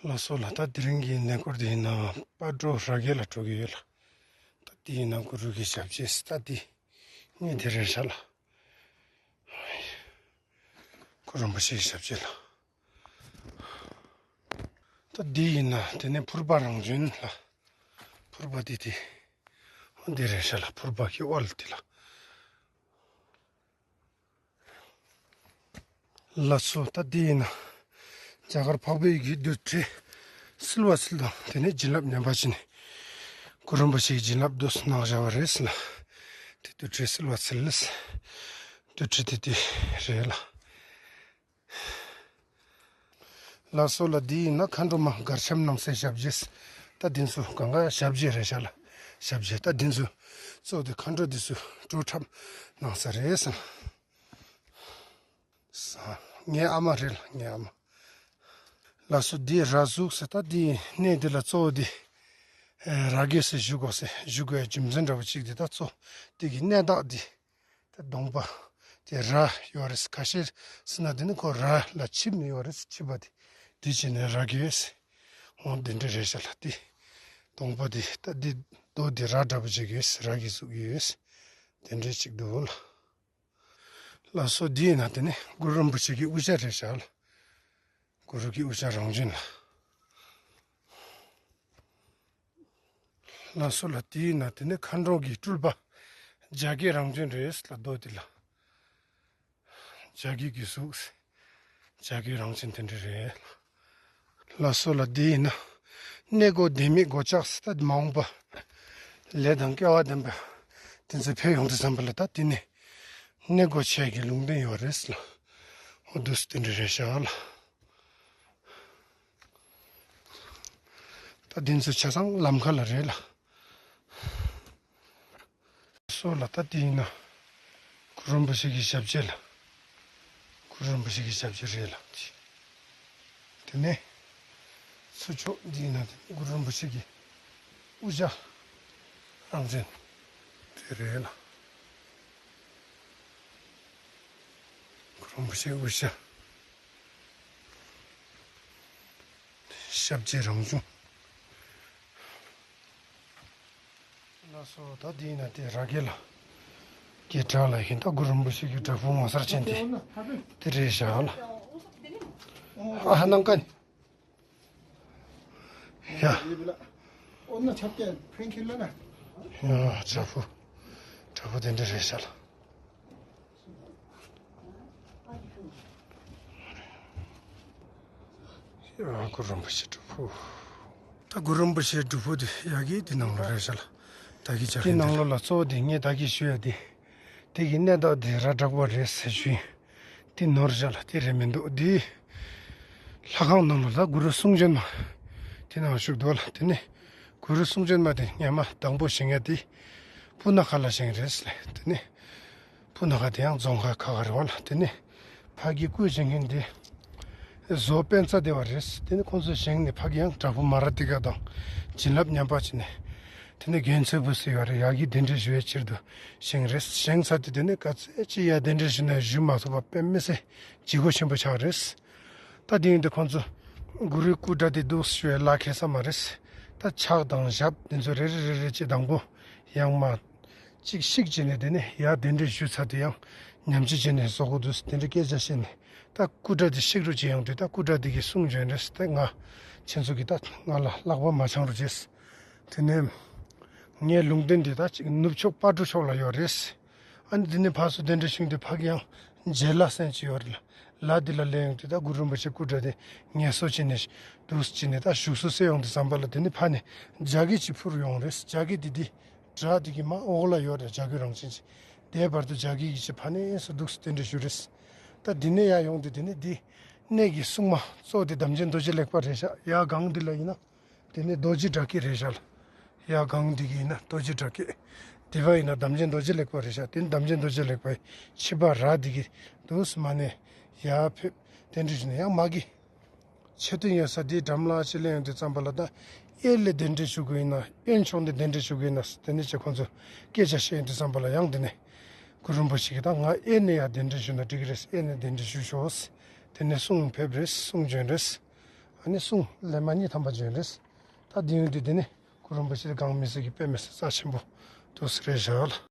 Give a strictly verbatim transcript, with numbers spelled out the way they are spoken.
ལགས་སོ་ལགས། ད་དེ་རིང་གི་གནས་སྐོར་དེ་ཡིན་ན་སྤ་གྲོ་ར་རྒྱས་ལ་འགྲོ་གི་ཡོད་ལགས། ད་དེ་ཡིན་ན་གུ་རུ་གི་ཞབས་རྗེས་ད་དེ་གཉིས་དེ་རེད་ཤག་ལགས། གུ་རུ་རིན་པོ་ཆེའི་ཞབས་རྗེས་ལགས། ད་དེ་ཡིན་ན་དེ་ནས་ཕུར་པ་རང་བྱོན་ལགས། ཕུར་པ་དེ་དེ་འོ་དེ་རེད་ཤག་ལགས། ཕུར་པ་གི་དབལ་དེ་ལགས། ལགས་སོ། ད་འདི་ཡིན་ན་རྒྱ་གར་འཕགས་པའི་ཡུལ་གྱི་རྡུལ་བྲལ་བསིལ་བ་བསིལ་དང་དེ་ནས་བྱིན་རླབས་ཉམས་པ་ཅན་གུ་རུ་རིན་པོ་ཆེའི་བྱིན་རླབས་འདུག་གནང་བཞག་པ་རེད་ཟེར་ན། དེ་རྡུལ་བྲལ་བསིལ་བ་བསིལ། རྡུལ་བྲལ་དེ་དེ་རེད་ལགས། ལགས་སོ་ལགས། འདི་ཡིན་ན་མཁའ་འགྲོ་མ་གར་འཆམ་གནང་སའི་ཞབས་རྗེས། ད་འདི་ཚོ་གང་ག་ཞབས་རྗེས་རེད་ཤག་ལགས། ཞབས་རྗེས་ད་འདི་ཚོ་གཙོ་བོ་དེ་མཁའ་འགྲོ་འདི་ཚོ་བྲོ་འཁྲབ་གནང་ས་རེད་ཟེར། ངའི་ཨ་མ་རེད་ལགས། ངའི་ཨ་མ། ལགས་སོ། འདི་ར་ཟུག་ཟེར། ད་འདི་གནས་འདི་ལ་གཙོ་བོ་འདི་ར་རྒྱས་སུ་བཞུགས་དགོས་ཟེར་བཞུགས་དགོས་རྒྱུ་མཚན་འདྲ་བོ་གཅིག་འདི་ད་གཙོ་འདི་གི་གནས་བདག་འདི་ད་གདོང་པ་དེ་ར་ཡོད་རེད། ཁ་ཤས་ཟེར་ན་འདི་ནི་ཁོ་ར་ལ་ཆིབས་ནི་ཡོད་རེད། ཆིབས་པ་དེ་འདི་བྱས་ནས་ར་རྒྱས་འོང་འདི་འདྲ་རེད་ཤག་ལགས། འདི་གདོང་པ་འདི་ད་འདི་རྡོ་འདི་ར་འདྲ་བོ་ཅིག་ཡོད། ར་གི་གཟུགས་ཡོད་འདི་འདྲ་ཅིག་འདུག་ལགས། ལགས་སོ། འདི་ཡིན་ན་དེ་ནི་གུ་རུ་རིན་པོ་ཆེ་གི་དབུ་ཞྭ་རེད་ཤག་ལགས། གུ་རུ་གི་དབུ་ཞྭ་རང་བྱོན་ལགས། ལགས་སོ་ལགས། དེ་ཡིན་ན་དེ་ནི་མཁའ་འགྲོ་གི་སྤྲུལ་པ་རྒྱ་རྒྱས་རང་བྱོན་རེད་ལགས། རྡོ་དེ་ལགས། རྒྱ་རྒྱས་ཀྱི་གཟུགས། རྒྱ་རྒྱས་རང་བྱོན་དེ་འདྲ་རེད། ལགས་སོ་ལགས། འདི་ཡིན་ན་གནས་སྒོ་ལྡན་མིན་སྒོ་ལྕགས་ད་མ་འོངས་པ་ལས་དང་སྐལ་བ་ལྡན་པ་དེ་ཚོ་ཕེབས་ཡོང་དུས་ཙམ་པ་ལ་ད་དེ་ནས་གནས་སྒོ་ཕྱེ་གི་ལུང་བསྟན་ཡོད་རེད་ལགས། འོ་འདུག་སེ་དེ་འདྲ་རེད་ཤག་ལགས། ད་འདི་ཚོ་ཆ་ཚང་ལམ་ཁ་ལ་རེད་ལགས། སོ་ལགས། ད་འདི་ཡིན་ན་གུ་རུ་རིན་པོ་ཆེ་གི་ཞབས་རྗེས་ལགས། གུ་རུ་རིན་པོ་ཆེ་གི་ཞབས་རྗེས་རེད་ལགས། དེ་ནས་ཚུར་ཕྱོགས་འདི་ཡིན་ན་དེ་གུ་རུ་རིན་པོ་ཆེ་གི་དབུ་ཞྭ་རང་བྱོན་དེ་རེད་ལགས། གུ་རུ་རིན་པོ་ཆེ་དབུ་ཞྭ། ཞབས་རྗེས་རང་བྱོན། ལགས་སོ། ད་འདི་ཡིན་ན་དེ་ར་རྒྱས་ལ་གི་བྲག་ལ་ཡིན། ད་གུ་རུ་རིན་པོ་ཆེ་གི་བྲག་ཕུག་ངོ་མཚར་ཅན་དེ་དེ་རེད་ཤག་ལགས། ཨ་ཧ་ནང་ཀ་ནི་ཡ། ཡ་བྲག་ཕུག་བྲག་ཕུག་དེ་འདྲ་རེད་ཤག་ལགས། ཡ་གུ་རུ་རིན་པོ་ཆེ་སྒྲུབ་ཕུག་ད་གུ་རུ་རིན་པོ་ཆེ་སྒྲུབ་ཕུག་དེ་ཡ་གི་དེ་ནང་ལ་རེད་ཤག་ལགས། ད་གི་ཅག་དེ་ནང་ལོགས་ལ་གཙོ་བོ་དེ་ངས་ད་གི་ཞུ་ཡ་དེ། དེ་གི་གནས་བདག་དེ་ར་བྲག་པ་རེད་ཟེར་ཞུ་ཡིན། དེ་ནོར་བཞག་ལགས། དེ་རེད་མི་འདུག་དེ་ལྷ་ཁང་ནང་ལོགས་ལ་གུ་རུ་གསུང་བྱོན་མ་དེ་ནང་བཞུགས་འདུག་ལགས། དེ་ནས་གུ་རུ་གསུང་བྱོན་མ་དེ་སྔ་མ་དང་པོ་བཞེངས་ཡ་དེ་སྤུ་ན་ཁ་ལ་བཞེངས་རེད་ཟེར་ལགས། དེ་ནས་སྤུ་ན་ཁ་དེ་ཡང་རྫོང་ཁ་ཁ་ཁ་རེད་པ་ལགས། དེ་ནས་ཕ་གི་སྐུ་བཞེངས་མཁན་དེ་བཟོ་སྤེན་ཚ་སྡེ་བ་རེད། དེ་ནས་ཁོང་ཚོ་བཞེངས་ནས་ཕ་གི་ཡང་བྲག་ཕུག་མ་ར་ཏི་ཀ་དང་བྱིན་རླབས་ཉམས་པ་བྱས་ནས། དེ་ནས་རྒྱན་ཚོས་པོ་ཟེར་བ་རེད། ཡ་གི་གདན་འདྲེན་ཞུ་བའི་ཕྱིར་དུ་བཞེངས་རེད། བཞེངས་ཚར་དུས་དེ་ནས་ག་ཚོད་ཅིག་ཡ་གདན་འདྲེན་ཞུས་ན་ཞུ་མ་ཐུབ་པ་དཔེ་མི་སྲིད་ལྗིད་ཁོག་ཆེན་པོ་ཆགས་རེད། ད་དེ་ཡིན་དུས་ཁོང་ཚོ་གུ་རུའི་སྐུ་འདྲ་དེ་འདུག་ཞུ་བའི་ལག་ཁེལ་ས་མ་རེད། ད་ཕྱག་དང་ཞབས་དེ་ཚོ་རེ་རེ་རེ་རེ་ཅིག་དང་པོ་ཡང་མ་གཅིག་བཤིག་བྱས་ནས་དེ་ནས་ཡར་གདན་འདྲེན་ཞུས་ཚར་དུས་ཡང་ཉམས་བཅོས་བྱས་ནས་བཟོ་དགོས་འདུག་དེ་འདྲ་སྐད་ཆ་བཤད་ནས། ད་སྐུ་འདྲ་དེ་བཤིག་རུ་བྱེད་ཡོང་དུས་ད་སྐུ་འདྲ་དེ་གིས་གསུང་བྱོན་རེད། ད་ང་ཁྱེད་ཚོ་གིས་ད་ང་ལ་ལག་པ་མ་འཆང་རོགས་བྱེད། དེ་ནས་ངའི་ལུང་བསྟན་འདི་ད་ཅིག་ནུབ་ཕྱོགས་སྤ་གྲོ་ཕྱོགས་ལ་ཡོད་རེད། ཨ་ནི་དེ་ནས་ཕར་ཚུར་གདན་འདྲེན་ཞུས་ཏེ་ཕ་གི་ཡང་མཇལ་ལ་ཟེར་མཁན་ཅིག་ཡོད་རེད་ལགས། ལ་དེ་ལ་སླེབས་ཡོང་དུས་ད་གུ་རུ་རིན་པོ་ཆེ་སྐུ་འདྲ་དེ་ངལ་གསོ་བྱས་ནས་འདུག་སེ་བྱས་ནས་ད་བཞུགས་སུ་གསོལ་ཡོང་དུས་ཙམ་པ་ལ་དེ་ནས་ཕར་ནས་རྒྱ་སྐད་ཅིག་འཕུར་ཡོང་རེད། རྒྱ་སྐད་དེ་དེ་བྲག་དེ་གི་མར་འོག་ལ་ཡོད་རེད། རྒྱ་གོས་རང་བྱོན་ཅིག་དེའི་བར་དུ་རྒྱ་སྐད་ཀྱིས་ཅིག་ཕར་ནས་སུ་འདུག་སེ་གདན་འདྲེན་ཞུས་རེད། ད་འདི་ནས་ཡར་ཡོང་དུས་དེ་ནས་འདི་གནས་ཀྱི་སྲུང་མ་གཙོ་བོ་དེ་དམ་ཅན་རྡོ་རྗེ་ལེགས་པ་རེད་ཤག་ཡར་སྒང་འདི་ལ་ཡིན་ན་དེ་ནས་རྡོ་རྗེ་བྲག་སྐད་རེད་ཤག་ལགས། ཡར་སྒང་འདི་གི་ཡིན་ན་རྡོ་རྗེ་བྲག་སྐད། དེ་བ་ཡིན་ན་དམ་ཅན་རྡོ་རྗེ་ལེགས་པ་རེད་ཤག་དེ་ནས་དམ་ཅན་རྡོ་རྗེ་ལེགས་པའི་ཕྱི་པ་ར་འདི་གི་འདུག་སེ་མར་ནས་ཡར་ཕེབས་གདན་འདྲེན་ཞུས་ནས་ཡང་མ་གི་མཆོད་རྟེན་ཡོད་ས་དེའི་འགྲམ་ལ་ཅིག་སླེབས་ཡོང་དུས་ཙམ་པ་ལ་ད་གཡས་ལ་གདན་འདྲེན་ཞུ་དགོས་ཡིན་ན་གཡོན་ཕྱོགས་ནས་གདན་འདྲེན་ཞུ་དགོས་ཡིན་ན་དེ་ནས་ཅིག་ཁོང་ཚོ་སྐད་ཆ་བཤད་ཡོང་དུས་ཙམ་པ་ལ་ཡང་དེ་ནས་གུ་རུ་རིན་པོ་ཆེ་གིས་ད་ང་གཡས་ནས་ཡར་གདན་འདྲེན་ཞུས་ན་འགྲིག་གི་རེད། གཡས་ནས་གདན་འདྲེན་ཞུ་ཤོག་དེ་ནས་གསུང་ཕེབས་རེད། གསུང་བྱོན་རེད། ཨ་ནི་གསུང་ལན་མ་གཉིས་ཐམ་པ་བྱོན་རེད། ད་འདི་ཡོང་དུས་འདི་ནི་གུ་རུ་རིན་པོ་ཆེ་གང་མི་ཟེར་གི་དཔེ་མི་སྲིད་རྩ་ཆེན་པོ་འདུག་ཟེར་རེད་བཞག་ལ།